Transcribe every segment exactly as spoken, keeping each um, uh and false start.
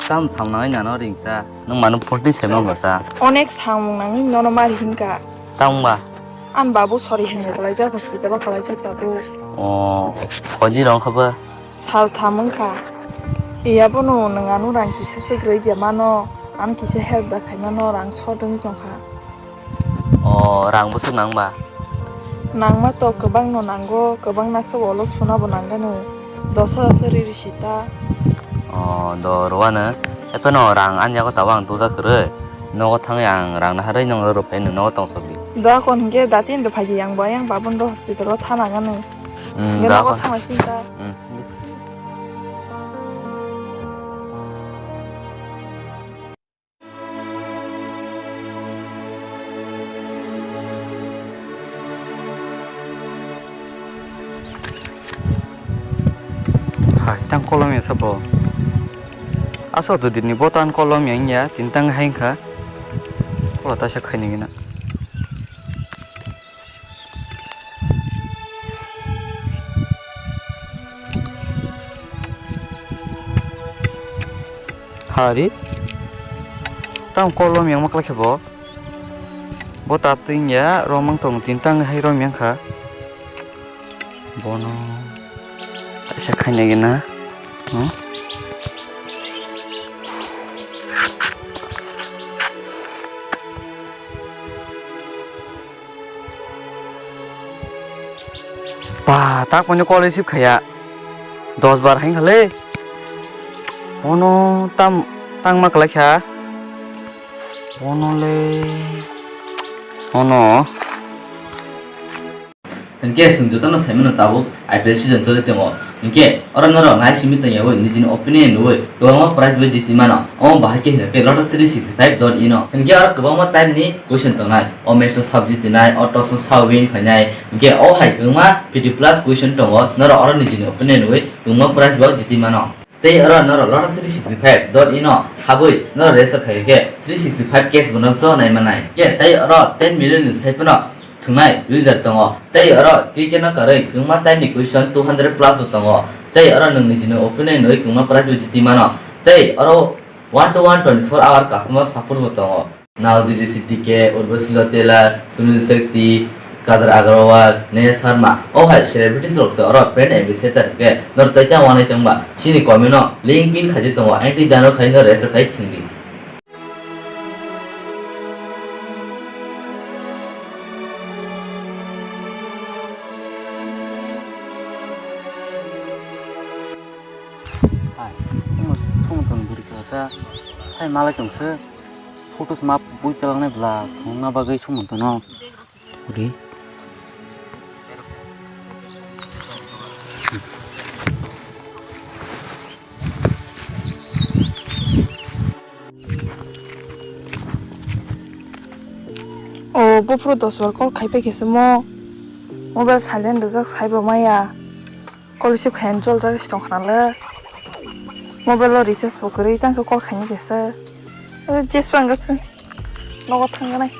Tam samnai nano ringsa. Nwng mano forty seven bwsa. Onek samung nangwi nono mari hinka. Tangba. An babu sori hinwi kalaijak hospital o kalaijak tabuk. O, hoji rong khaba. Sal tham wngkha. Iya bono nwng ano rang kisa se kwrwi dia mano. Ano kisa help da khai mano rang short wngwi tongkha. O, rang bwswk nang ba? Nangma to kwbangno nango, kwbangna khe ulo suna bo nangani. Dos hajar se riri sita. O, do rwano. Ephano rang ani yago tabuk ang tuja kwrwi. Nogo thangwi ang rang naharwi nongno rwphai nwng nogo tongthokdi. Do kon hinkhe datin rwphai di, ang bo ayang babun do hospital o thana gani. Hmm, hinkhe do nogo kon. Thangna sinta. Hmm. Hai, tang kolom ya sabo. Asa to dini botan kolom ya, ya, tintang hai kha. Kola ta sa khaini gina. Hari. Tam kolom yang maklak bo. Bo tap ting ya, romang tong tintang hai rom yang kha. Bono. Kaisa khaina gina. Hmm? Pa, tak mani call receive khaya. Dos bar hain khale. Bono tam, tang ma kalai kha. Bono le. Bono. Hinkhe chwng jotono saimano tabuk I P L season choli tongo. Hinkhe oro norok nai simi tongyawi nijini opinion rwui kwbangma prize bai jiti mano. Omo bahai khe hinkhe Lotus three sixty five dot in o. Hinkhe oro kwbangma type ni question tongnai. O match o sub jitinai, o toss o sa win khainai. Hinkhe o hai kwbangma fifty plus question tongo. Norok oro nijini opinion rwui kwbangma prize bo jiti mano. Tei oro norok Lotus three sixty five dot in o habwi norok register khai khe three sixty five cash bonus o nai manai. Khe tei oro ten million ni sai phano thwngnai user tongo. Tei oro K K no karwi kwbangma type ni question two hundred plus bo tongo. Tei oro nwng nijini opinion wi kwbangma prize bo jiti mano. Tei oro one to one twenty four hour customer support bo tongo. Naoji Rishi T K, Urvashi Lotela, Sunil Shakti, Kajal Agrawal, Neha Sharma, o hai celebrities rok se oro brand ambassador khe nor tei ta wanai tongba chini comment o link pin khaijak tongo, ang tei dano khai no register khai thwngdi. Hai, omo songwng tong bwrwi kasa sai malai tong se. Photos ma bui twlangnai bwla thwngna bagwi sumon tono. Udi. O buphuru dos bar call khai pai khe se mo mobile silent rijak sai bo maya. Call receive khaiyani joljak se tong khna le. Mobile o recharge bo kwrwi tang khe call khaini kesa. Jespa wngkha khe nogo thangkha nai.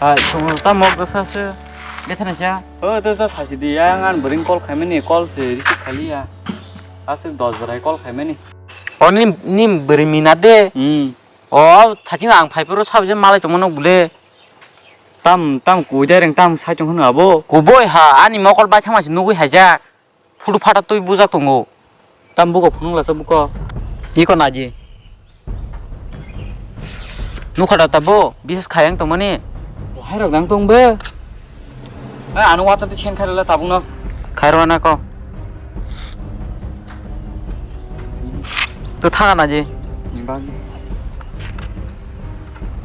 Hai, chwng tamo bwsa se bethani cha. O, to sa sasi di, yang an bwrwini call khaimani, call se receive khailiya. Aswk dos bwrai call khaimani. O, ni, ni bwrwi mina de. Hmm. O, thaching ang phai phuru sabi je malai tongmano bule. Tam, tam kubui direct tam sai tong hwnwi abo. Kubui ha, ani mokol bai thangma se nugui haijak. Phutu phatak twi bujak tongo. Tam buko phunuk lasa buko. Iko naji. Nukha da tabo, bises khayang tongmani. Hai rok dang tong be. Eh, ano WhatsApp te send khairala tabukno. Khairwana ko. To thaga naji. Ni bagi.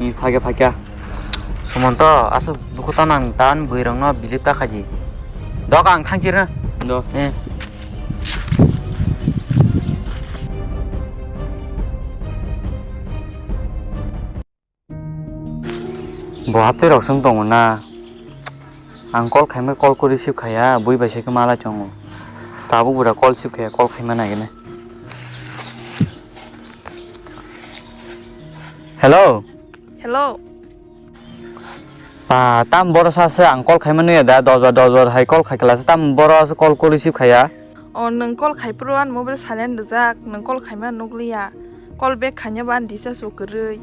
Ni phage phage. Sumonto, aswk buku tanang tan bwrwirokno believe ta khaidi. Dok ang thangchirna. Do. Eh. Bo haptwi rok sung tongo na. Ang call khaima call ko receive khaya, bui bai se khe malai tongo. Tabuk bura call receive khaya, call khaima nai gene. Hello. Hello. Pa, tam boro sa se ang call khaima nuya da, dos bar dos bar hai call khai kala se tam boro se call ko receive khaya. O, nwng call khai phuru ani mobile silent rijak, nwng call khaima nukliya. Call back khaina bo ani recharge bo kwrwi.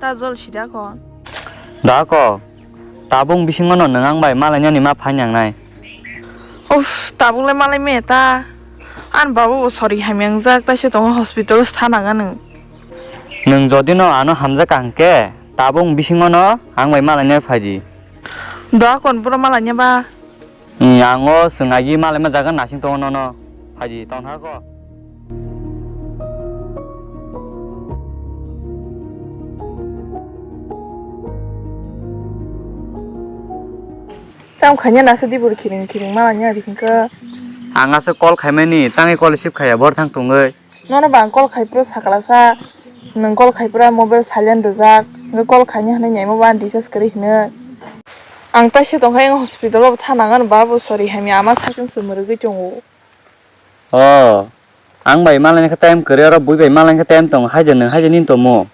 Ta jol sida ko. Da ko, tabung bisingo no nwng ang bai malainani ma phainang nai. Uff, tabuk le malai me ta. Ani babu bo sori hamya wngjak, taisa tongo hospital o se thana gano. Nwng jodi no ano hamjak ang khe, tabung bisingo no ang bai malainai phaidi. Da kon boro malaina ba. Ni ang o swng agi malaima jaga nasing tongo nono. Phaidi tong tha ko. Tam khanya nasa di bor khiring khiring malaina ri hingka. Ang asa call khaimani, tangi call receive khaya, bor thang tongwi. Nono ba ang call khai phuru sakla sa, nwng call khai phuru mobile silent rijak, hwnkhe call khaini hwnwi naima bo ang recharge kwrwi hwnwi. Ang taisa tongkha, ang hospital o thana gano ba bo sori hamya ama saichung se mwrwgwi tongo. O, ang bai malaini khe time kwrwi, oro bui bai malaini khe time tongo, haide nwng haide nini tomo.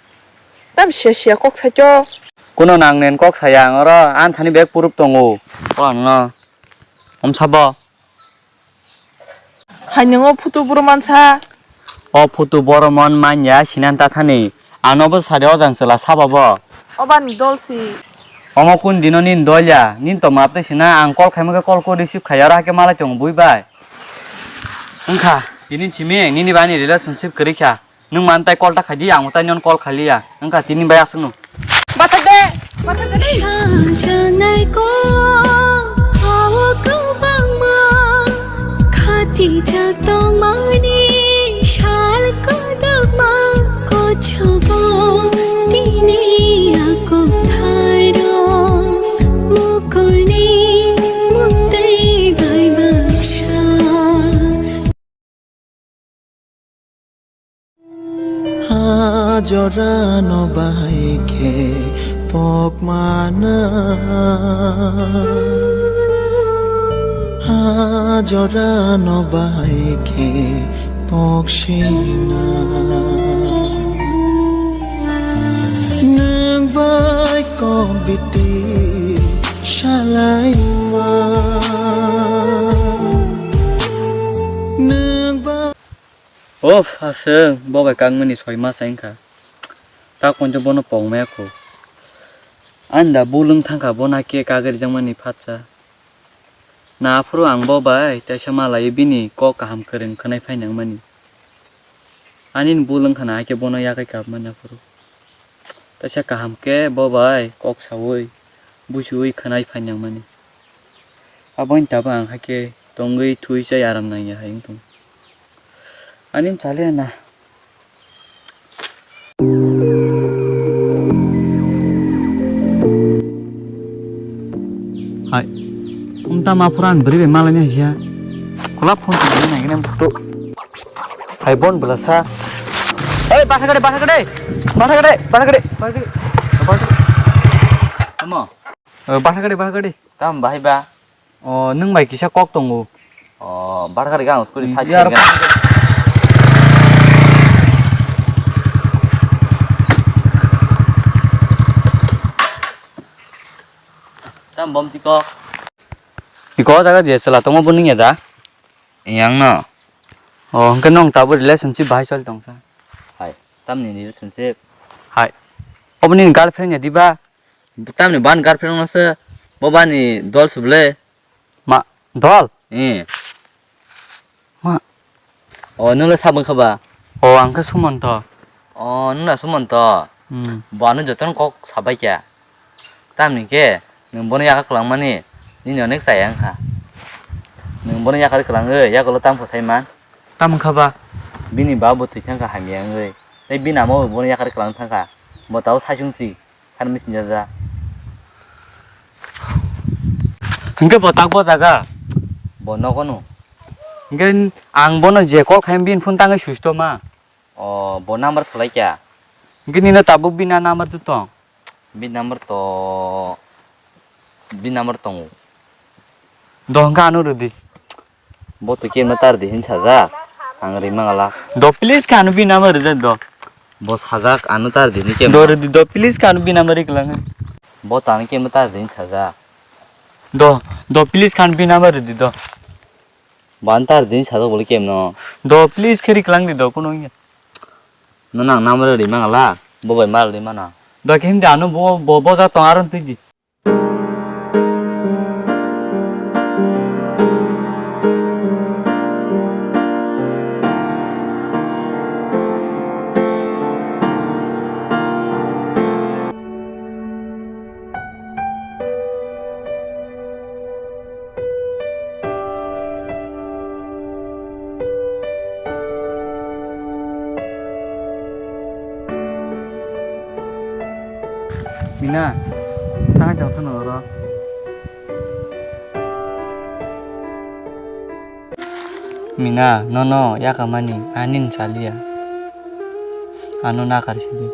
Tam sia sia kok saito. Kuno nang nen kok saya ang oro, ang thani bag puruk tongo. O ang no. Om sabo. Hai nwng o photo boro mansa? O photo boro mon manya sinan ta thani. Ano bo sari o jang chwla saba bo. O bani dol si. Omo kun dino nin dol ya? Nin to map tei sina ang call khaima khe call ko receive khaya oro hake malai tongo bui bai. Wngkha tini simi nini bani relationship kwrwi kha. Nwng man tai call ta khaidi, ang tai non call khaliya. Wngkha tini bai aswkno. Bathak de, bathak de. Sajanai ko hao kwbangma, khatijak tongmani sal kwdwkma, kochobo tini a kokthairok mukulni muktwi bai baksa. Ha jorano bahai khe pok mana. Ha jorano bahai khe pok sina. Nwng bai kok biti salaima. Nwng bai Uff, aswk, bo bai kangmani soi masa wngkha. Tak poito bono pokmaya kho. Ani da bul wng thangkha, bono hakhe kagwi rijakmani phatsa. Na aphuru ang bo bai teisa malaiwi bini kok kaham kwrwng khwnai phai nangmani. Ani bul wngkha na hakhe bono yakhai kapmani aphuru. Teisa kaham khe bo bai kok saui, buchiui khwnai phai nangmani. Abono tabuk ang hakhe tongwi thui chai aram nangya hai wng tong. Ani chale na. Hai. Umta ma phuran bwrwi bai malai nai sia. Khulap phone twi nai nai photo. Hai bon bwlasa. Oi, batha gade, batha gade. Batha gade, batha gade. Batha gade. Tamo. Batha gade, batha gade. Tam bahai ba. O, nwng bai kisa kok tongo. O, barkar gang skuli Hmm, side yar gang. Tam bom tiko. Iko jaga je sela tongo bo nwng ya da? Yang no. O, hwnkhe nwng tabuk relationship bahai choli tongsa. Hai, tamni relationship. Hai. Oboni girlfriend ya diba? Tamni ban girlfriend wngna se bo bani dol subole. Ma, dol? Eh. Ma. O, nung le sabang kha ba? O, ang khe Sumonto. O, nung na Sumonto? Hmm. Bo ano jotono kok sabai kha. Tamni khe nung bono yakar kwlangmani nini onek chaya wngkha. Nung bono yakar kwlangwi yagulo tamo sai man? Tamo wngkha ba? Bini ba bo thwi thangkha hamya wngwi. Tei bini amo bono yakar kwlang thangkha. Bo tao saichung si. Sani bisi sinjajak. Hwnkhe bo tak bo jaga? Bo nogo no. Hwnkhe ang bono je call khaim bini phone tangwi switch off ma. O, bo number solai kya? Hwnkhe nino tabuk bini number to tong? Bini number to, bini number tongo. Do hwnkhe ano rwdi. Bo to kemno tar di hin sajak, ang ri mangala. Do please khe ano bini number rwdi do. Bo sajak ano tar di ni kemno. Do rwdi do please khe ano bini number rwklang. Bo tani kemno tar din saja. Do, do, please khan bini number ridi do. Ban tar din saja bole kemno. Do, please kheri klang di do kuno ya. No nang number ridi mangala. Bo bai mal di mana. Do khe hindi ano bo, bo, bo ja tong aron twi di. Mina, tang tang phano oro. Mina, nono yakamani, ani ni chaliya. Ano nakar sidi.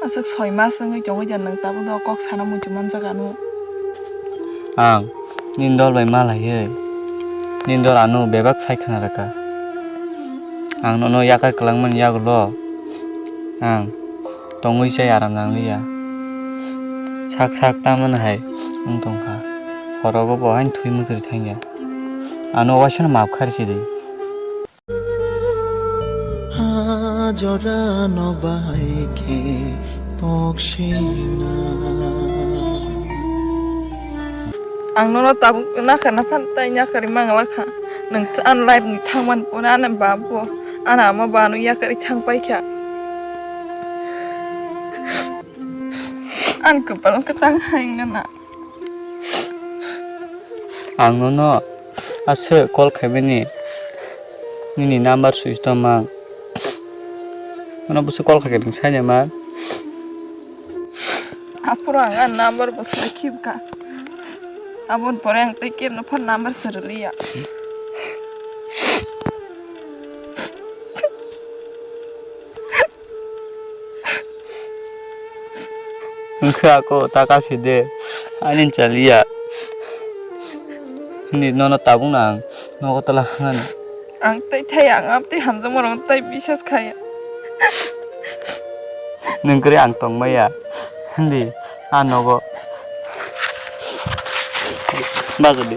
Aswk soi mas wngwi tongwi da nwng tabuk do kok sana muitu manjak ano. Ang nini dol bai malaiwi, nini dol ano bebak sai khna rwkha. Ang nono yakar kwlangmani yagulo ang tongwi chai aram nangliya. Sak sak tamani hai wng tongkha. Horogo bo haino thwi mwkhwrwi thangya. Ano waisano maap kharwi sidi. Ha jorano bai khe poksina. Ang nono tabuk nakha naphan tai nakharwi mangla kha. Nwng an life ni thangman pore ani babo, ani ama bano yakarwi thang pai kha. An kwpal kwtang hai wngna na. Ang nono aswk call khaimani, nini number switch off mang. Nono bwswk call khaikhe nwng saina man. Aphuru ang ani number bo switch off kha. Aboni pore ang tei kebno phone number se rwliya. Wngkha ako ta kaphi de, ani chaliya. Hindi nono tabuk na ang nogo tola hangani. Ang tei thai ang am tei hamjakma rok tei bisas khaya. Nwng kwrwi ang tongmaya. Hindi a nogo. Bagadi.